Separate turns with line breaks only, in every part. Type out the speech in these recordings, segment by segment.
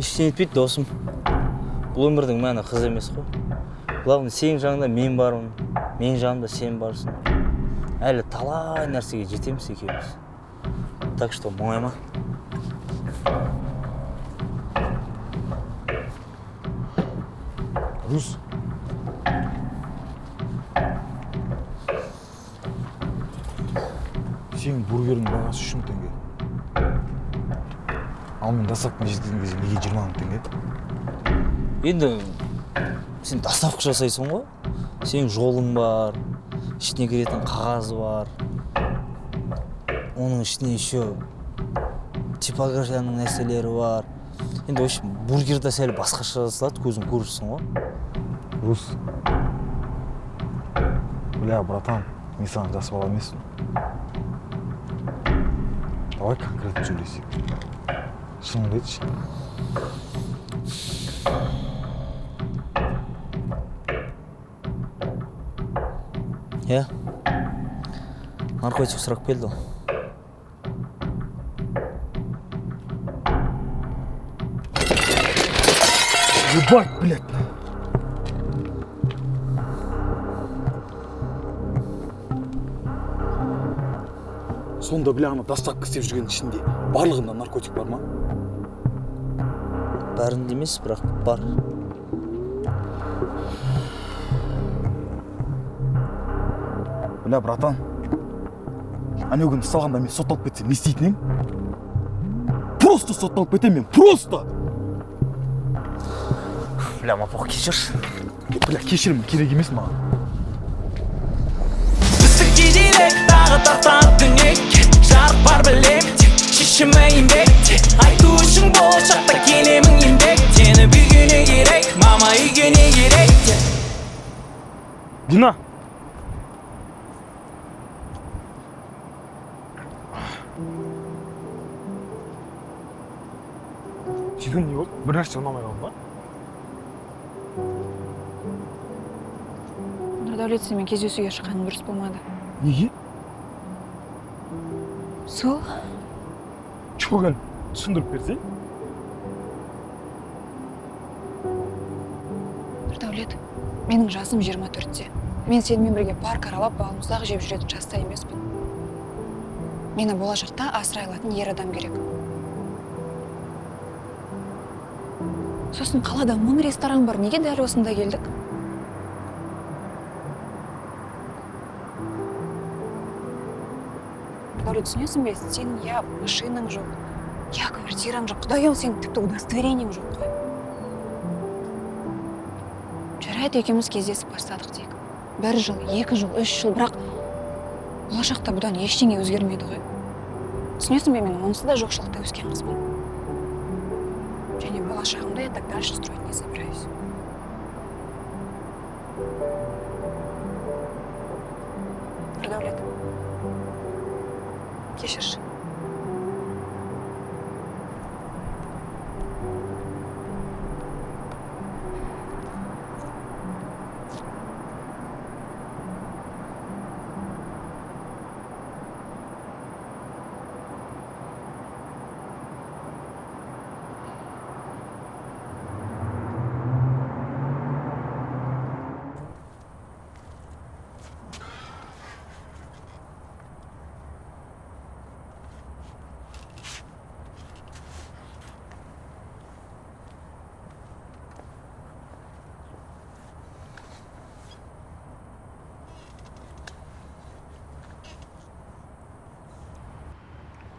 Ештеңе етпейді, досым. Бұл өмірдің мәні қыз емес қой. Главное, сенің жаныңда мен бармын, менің жанымда сен барсың. Әлі талай нәрсеге жетеміз екеуміз. Так что мұңайма.
Рус, сенің бургердің бағасы 3000 теңге. Ал мен доставканы жеткізген кезде неге 20 000 теңге?
Енді сен доставка жасайсың ғой. Сенің жолың бар, ішіне кіретін қағаз бар. Оның ішіне еще типографияның нәрселері бар. Енді, в общем, бургер де сәл басқаша жасалады, көзің көріпсің ғой.
Рус, бля, братан, мен саған жас бала емеспін. Давай конкретно сөйлесейік. Шыныңды айтшы.
Иә. Наркотик сұрап келді ол.
Ебать, блядь. Сонда, бля, ана доставка істеп жүрген ішінде барлығында наркотик бар ма?
Бәрінде емес, бірақ бар.
Бля, братан, әнеу күні ұсталғанда мен сотталып кетсем не істейтін едің? Просто сотталып кетемін мен, просто!
Бля, мапоқ, кешірші.
Бля, кешірім керек емес маған.
Үсікте желек тағы тартады түнекке. Жарық бар білем, тек шешімі еңбекте. Айту үшін болашақта келемін еңбектеніп. Үйге не керек, мама, үйге не керек деп.
Дина! Дина, не болды? Бір нәрсе ұнамай қалды ма?
Нұрдәулет, сенімен кездесуге шыққаным дұрыс болмады.
Неге?
Сол.
Жоқ, әлі түсіндіріп берсең.
Нұрдәулет, менің жасым 24-те. Мен сенімен бірге парк аралап, балмұздақ жеп жүретін жаста емеспін. Мені болашақта асырай алатын ер адам керек. Сосын қалада 1000 ресторан бар, неге дәл осында келдік? Нұрдәулет, түсінесің бе, сенің я машинаң жоқ, я квартираң жоқ, құдай-ау, сенің тіпті удостоверениең жоқ қой. Жарайды, екеуміз кездесіп бастадық дейік. 1 жыл, 2 жыл, 3 жыл, бірақ болашақта бұдан ештеңе өзгермейді ғой. Түсінесің бе, мен онсыз да жоқшылықта өскен қызбын. Және болашағымды я так дальше строить не собираюсь. Нұрдәулет, кешірші.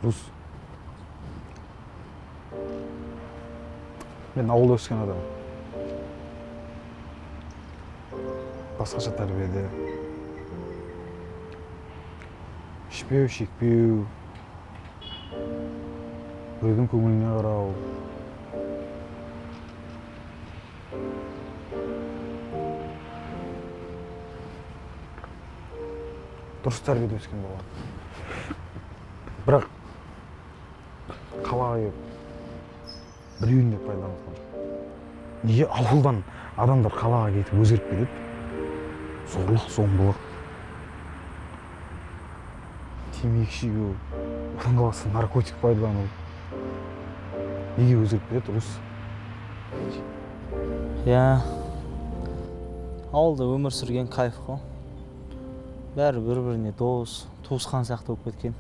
Рус, мен ауылда өскен адаммын. Басқаша тәрбиеде. Ішпеу, шекпеу, біреудің көңіліне қарау. Дұрыс тәрбиеде өскен болған. Бірақ қалаға келіп біреуін де пайдаланған жоқ. Неге ауылдан адамдар қалаға кетіп өзгеріп кетеді? Зорлық, зомбылық, темекі шегу, одан қалса наркотик пайдалану. Неге өзгеріп кетеді, Рус?
Иә, ауылда өмір сүрген кайф қой. Бәрі бір-біріне дос, туысқан сияқты болып кеткен.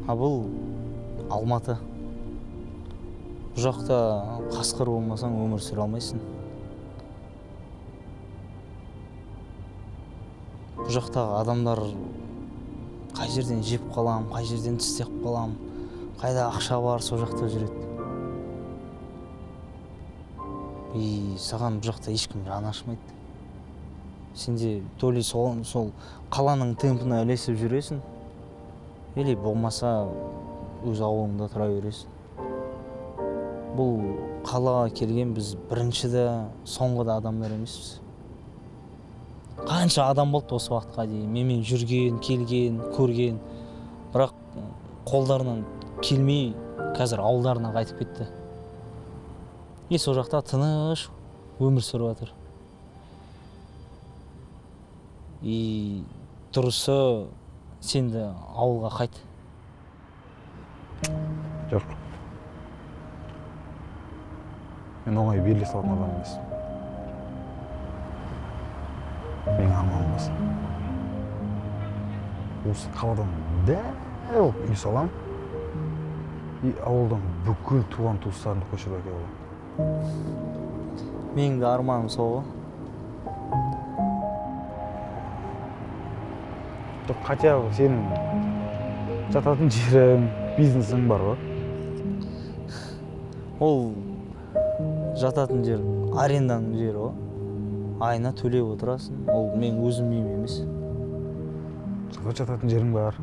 А бұл Алматы. Бұл жақта қасқыр болмасаң өмір сүре алмайсың. Бұл жақтағы адамдар қай жерден жеп қалам, қай жерден тістеп қалам, қайда ақша бар, сол жақта жүреді. И саған бұл жақта ешкім жан ашымайды. Сен де то ли сол қаланың темпіне ілесіп жүресің, или болмаса өз ауылыңда тұра бересің. Бұл қалаға келген біз бірінші де, соңғы да адамдар емеспіз. Қанша адам болды осы уақытқа дейін менімен жүрген, келген, көрген, бірақ қолдарынан келмей қазір ауылдарына қайтып кетті. И сол жақта тыныш өмір сүріп жатыр. И дұрысы сен де ауылға қайт.
Жоқ. Мен оңай беріле салатын адам емеспін. Менің арманым басқа. Осы қаладан дәу үй салам, и ауылдан бүкіл туған туыстарымды көшіріп әкеліп аламын.
Менің де арманым сол ғой.
Жоқ, хотя бы сенің жататын жерің, бизнесің бар ғой.
Ол жататын жер аренданың жері ғой. Айына төлеп отырасың. Ол менің өзім үйім емес.
Зато жататын жерің бар.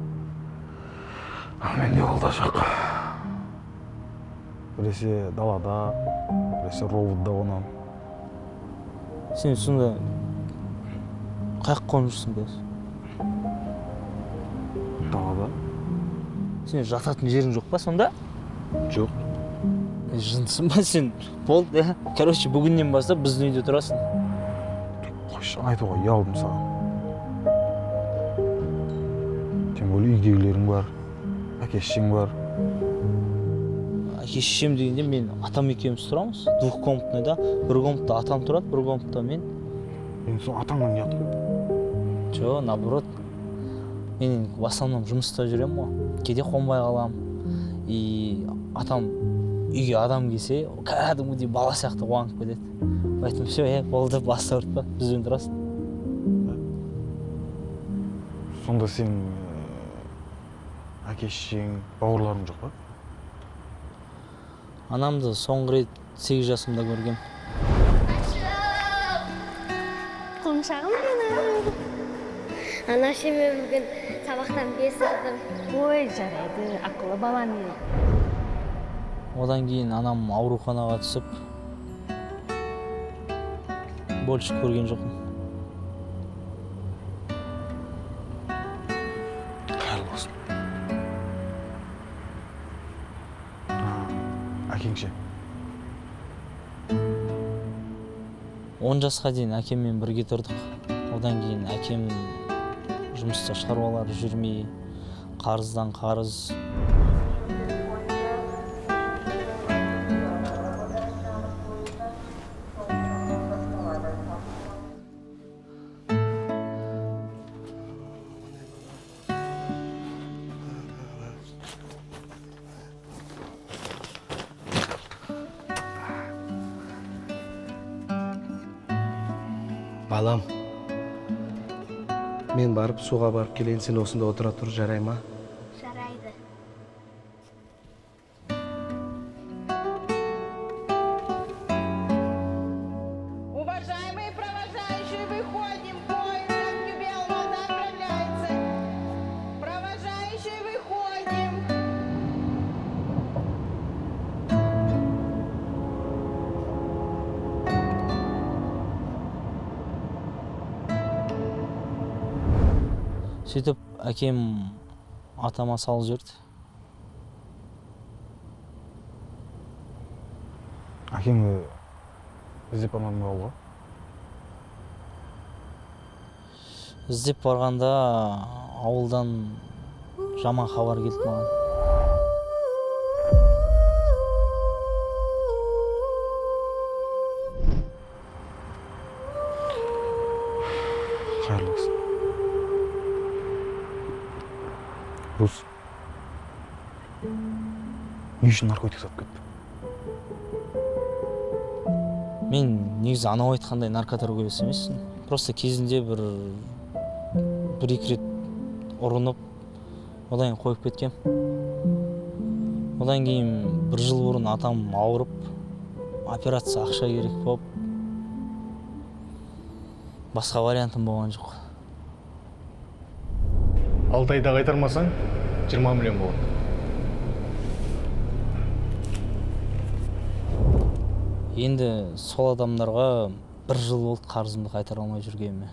Ал менде ол да жоқ. Біресе далада, біресе роботта қонамын.
Сен сонда қаяққа қонып жүрсің қазір?
Далада.
Сен жататын жерің жоқ па сонда?
Жоқ.
Жындысың ба сен? Болды, иә. Короче, бүгіннен бастап біздің үйде тұрасың.
Қойшы, айтуға ұялдым саған. Тем более үйдегілерің бар, әке шешең бар.
Әке шешем дегенде мен атам екеуміз тұрамыз. Двухкомнатныйда, бір комнатта атам тұрады, бір комнатта мен.
Енді сол атаңнан ұят қой.
Жоқ, наоборот. Мен в основном жұмыста жүремін ғой. Кейде қонбай қаламын. И атам үйге адам келсе, кәдімгідей бала сияқты қуанып кетеді. Поэтому все, болды, бас ауыртпа, бізбен тұрасың.
Сонда сен әке шешең, бауырларың жоқ па?
Анамды соңғы рет 8 жасымда көргем.
Құлыншағым менің. Анашы, мен бүгін сабақтан 5 алдым.
Ой, жарайды, ақылы балам менің.
Одан кейін анам ауруханаға түсіп, больше көрген жоқпын.
Қайырлы болсын. Әкең ше?
10 жасқа дейін әкеммен бірге тұрдық. Одан кейін әкем жұмыста шаруалары жүрмей, қарыздан қарыз.
Балам, мен барып суға барып келейін, сен осында отыра тұр, жарай ма?
Жарайды.
Уважаемые провожающие, выходим, поезд Актюбе-Алматы отправляется. Провожающие, выходим.
Сөйтіп әкем атама салып жіберді.
Әкеңді іздеп бармадың ба ауылға?
Іздеп барғанда ауылдан жаман хабар келді маған.
Қайырлы болсын, Рус. Не үшін наркотик сатып кетті?
Мен негізі анау айтқандай наркоторговец емеспін. Просто кезінде бір екі рет ұрынып, одан кейін қойып кеткем. Одан кейін бір жыл бұрын атам ауырып, операция ақша керек болып, басқа вариантым болған жоқ.
6 айда қайтармасаң, 20 миллион болады.
Енді сол адамдарға бір жыл болды қарызымды қайтара алмай жүргеніме.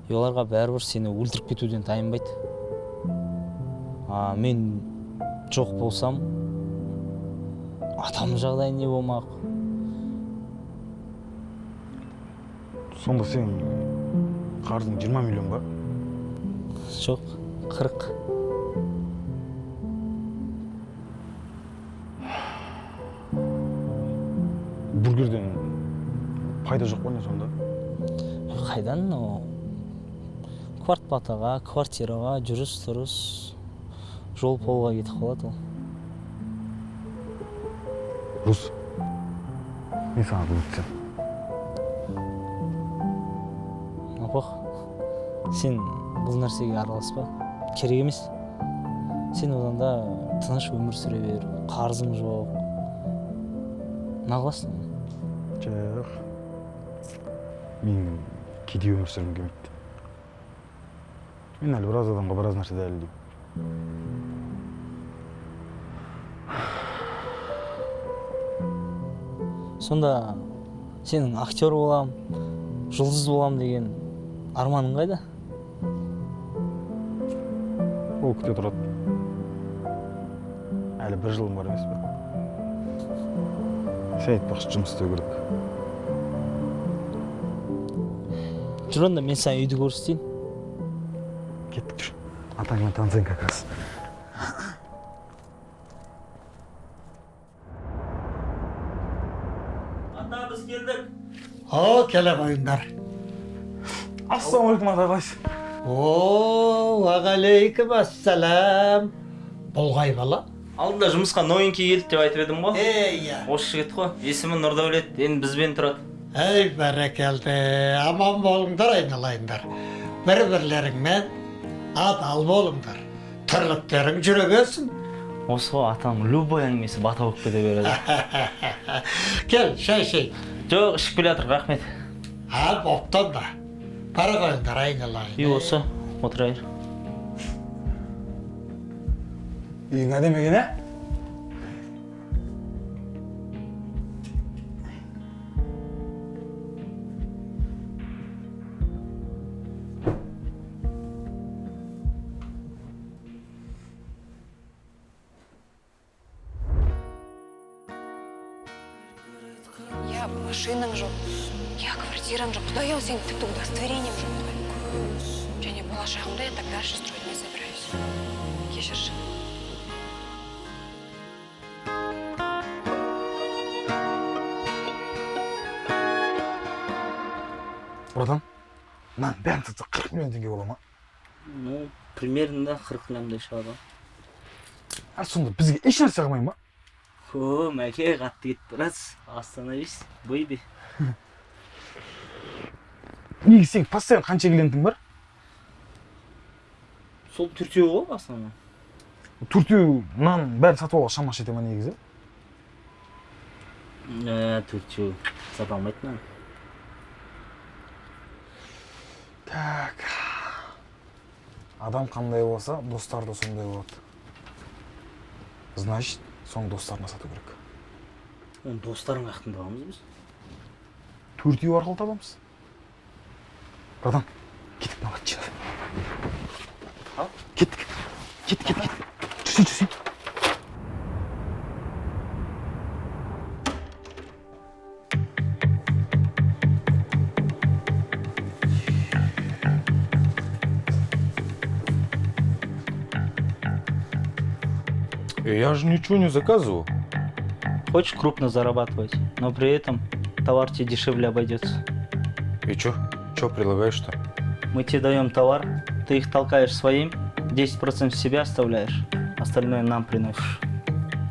И оларға бәрібір сені өлтіріп кетуден тайынбайды. А мен жоқ болсам, атамның жағдайы не болмақ?
Сонда сен қарызың 20 миллион ба?
Жоқ, 40.
Бургерден пайда жоқ па, не сонда?
Қайдан? О, квартплатаға, квартираға, жүріс тұрыс, жол полға кетіп қалады ол.
Рус, мен саған көмектесемін.
Апақ, сен бұл нәрсеге араласпа, керек емес. Сен одан да тыныш өмір сүре бер, қарызың жоқ. Нағыласың?
Жоқ, мен кедей өмір сүргім келмейді. Мен әлі біраз адамға біраз нәрсе дәлелдеймін.
Сонда сенің актер болам, жұлдыз болам деген арманың қайда?
Ол күте тұрады. Әлі бір жылым бар емес пе? Сен айтпақшы, жұмыс істеу керек.
Жүр онда, мен саған үйді көрсетейін.
Кеттік, жүр. Атаңмен танысайын как раз.
Ата, біз келдік.
О, келе қойыңдар.
Ассалаумағалейкум, ата, қалайсыз?
О, уағалейкум ассалам. Бұл қай бала?
Алдында жұмысқа новенький келді деп айтып едім ғой.
Е, иә.
Осы жігіт қой, есімі Нұрдәулет, енді бізбен тұрады.
Әй, бәрекелді. Аман болыңдар, айналайындар. Бір бірлеріңмен адал болыңдар. Тірліктерің жүре берсін.
Осы ғой атам, любой әңгімесі бата болып кете береді.
Кел, шай ішейік.
Жоқ, ішіп келе жатыр, рахмет.
А, бопты да. Бара қойыңдар, айналайын.
Үй осы, отырайық.
Үйің әдемі екен, ә?
Иә, машинаң жоқ, иә, квартираң жоқ. Құдай ау, сенің тіпті удостоверениең жоқ қой. Және болашағымды я так дальше строить не собираюсь. Кешірші.
Братан, мынаның бәрін сатсақ, 40 миллион теңге бола ма?
Ну, примерно 40 лямдай шығады.
А сонда бізге еш нәрсе қалмай ма?
О, мәке, қатты кетіп барасыз. Остановись, бейби.
Негізі сенің постоянно қанша клиентің бар?
Сол төртеу ғой, основном.
Төртеу мынаның бәрін сатып алуға шамасы жете ма негізі?
Төртеу сата алмайды мынаны.
Так, адам қандай болса, достары да сондай болады. Значит, соның достарына сату керек.
Оның достарын қаяқтан табамыз біз?
Төртеу арқылы табамыз. Братан, кеттік, мына жинап.
Ал.
Кеттік, кеттік, кеттік, кеттік. Жүрсей, жүрсей.
Я же ничего не заказывал.
Хочешь крупно зарабатывать, но при этом товар тебе дешевле обойдется.
И чё? Чё предлагаешь-то?
Мы тебе даем товар, ты их толкаешь своим, 10% себя оставляешь, остальное нам приносишь.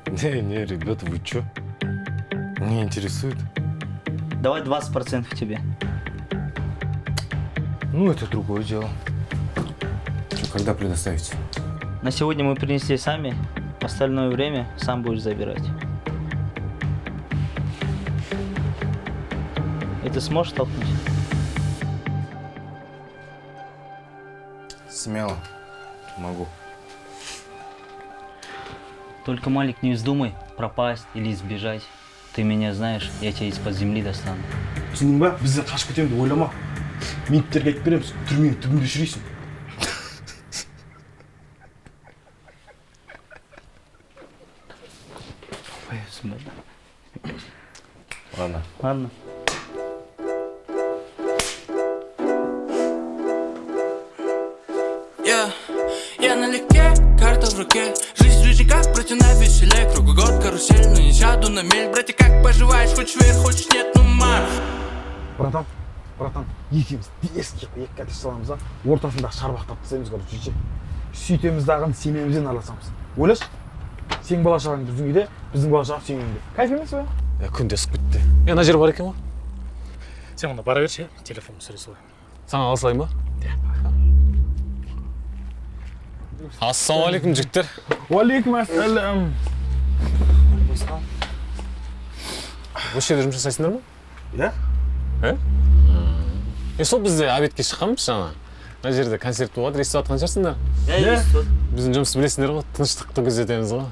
Не, не, ребята, вы чё? Не интересует.
Давай 20% тебе.
Ну, это другое дело. Чё, когда предоставите?
На сегодня мы принесли сами, остальное время сам будешь забирать. Это сможешь толкнуть?
Смело. Могу.
Только, Малик, не вздумай пропасть или сбежать. Ты меня знаешь, я тебя из-под земли достану.
Түсіндің ба? Бізді қашып кетемін деп ойлама. Менттерге айтып береміз, түрменің түбінде шірисің.
Ладно.
Ладно.
Я налегке, карта в руке. Жизнь жизнь как пройти на веселе. Круглый год карусель, но не сяду на мель. Братья, как поживаешь, хочешь вверх, хочешь нет, ну марш.
Братан, братан, екеуміз дерзкий қылып екі коттедж саламыз да, ортасында шарбақ тастаймыз, короче, ше. Сөйтеміз дағы, семьямызбен араласамыз. Ойлашы, сенің бала шағаң біздің үйде, біздің бала шағам сенің үйіңде. Кайф емес пе?
Күн де ысып кетті. Мына жер бар екен ғой.
Сен онда бара берші, телефонымды сүре салайын.
Саған ала салайын ба? Ассалаумағалейкум, жігіттер.
Уалейкум ассалам.
Осы жерде жұмыс жасайсыңдар ма?
Иә.
Е? Сол бізде обедке шыққанбыз жаңа. Мына жерде концерт болады, естіп жатқан шығарсыңдар.
Иә, естіп.
Біздің жұмысты білесіңдер ғой, тыныштықты күзетеміз ғой.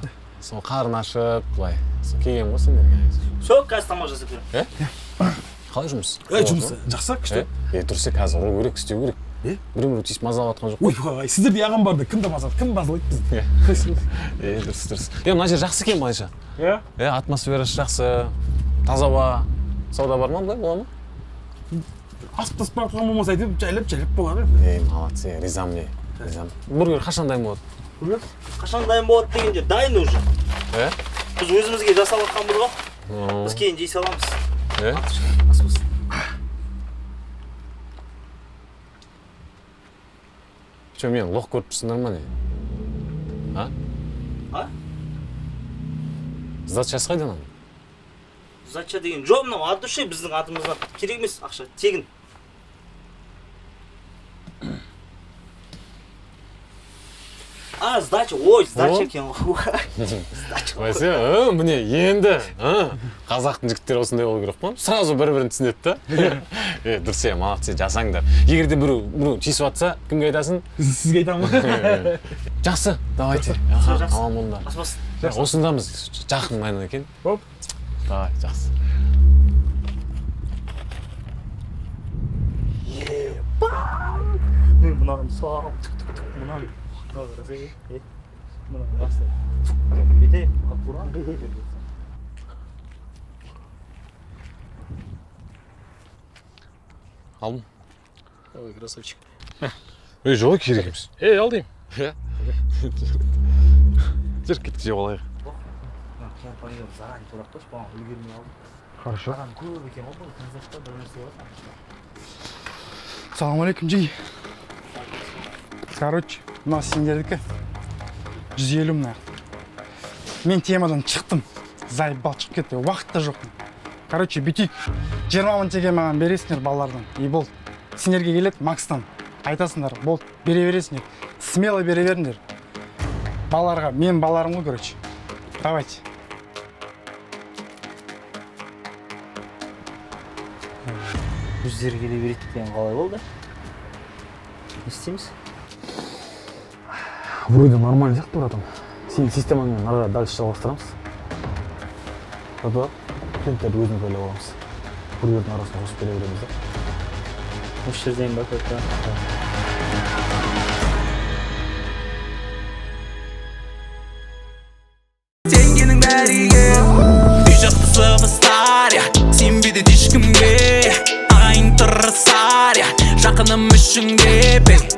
Сол қарын ашып, былай. Сол келген ғой сендерге.
Все, қазір тамақ жасап беремін.
Қалай жұмыс?
Жұмыс жақсы, күшті.
Дұрыс, қазір ұру керек, істеу керек. Біреу-біреу тиісіп мазалап жатқан жоқ.
Ойбай, сіздерде ағам бар да, кім мазалайды, кім мазалайды бізді?
Дұрыс, дұрыс. Мына жер жақсы екен былайша.
Иә?
Атмосферасы жақсы, таза ауа. Сауда бар ма былай, бола ма?
Асып тасып бара жатқан болмаса әйтеуір жайлап жайлап болады.
Молодцы, ризамын, ризамын. Бургер қашан дайын болады?
Бургер?
Қашан дайын болады дегенде дайын уже. Біз өзімізге жасап жатқанбыз ғой. Біз кейін жей саламыз. Асымыз.
Че, мені лох көріп тұрсыңдар ма не? А?
А?
Сдачасы қайдан алдың?
Сдача деген жоқ, мынау от души біздің атымыздан керек емес ақша, тегін. А, сдача, ой, сдача екен ғой. Сдача.
Бәсе, міне енді, қазақтың жігіттері осындай болу керек қой. Сразу бір-бірін түсінеді да. Дұрыс, молодцы, жасаңдар. Егер де біреу тиісіп жатса, кімге айтасың?
Сізге айтамын.
Жақсы, давайте. Аман болыңдар. Осындамыз, жақын майдан екен.
Хоп.
Давай, жақсы.
Мен мынаны салып, түк-түк-түк, мынаны.
Алдым.
Ой, красавчик.
Ей, жоқ, керек емес.
Ей, ал деймін.
Жүр, кеттік, жеп алайық.
Қияр помидор заранее турап қойшы, бағана үлгермей алдым.
Хорошо.
Адам көп екен ғой, бұл концертта бір нәрсе бар.
Салам алейкум, жиги. Короче, мына сендердікі 150 мына. Мен темадан шықтым. Заебал, шығып кетті. Уақыт та жоқ. Короче, бүйтейік. 20 мың теңге маған бересіңдер балалардан. И болды. Сендерге келеді Макстан. Айтасыңдар, болды, бере бересіңдер. Смело бере беріңдер. Балаларға, мен балаларым ғой, короче. Давайте.
Өздері келе береді деген қалай болды? Не істейміз?
Вроде нормально сияқты, братан. Сенің системаңмен ары қарай дальше жалғастырамыз. Зато клиенттерді өзіміз ойлап аламыз. Бургердің арасына қосып бере береміз да.
Осы жерден ба только?
Теңгенің бәріге үй жақты сыбыстар, сенбейді ешкімге. Ағайын тырысар, жақыным үшін деп.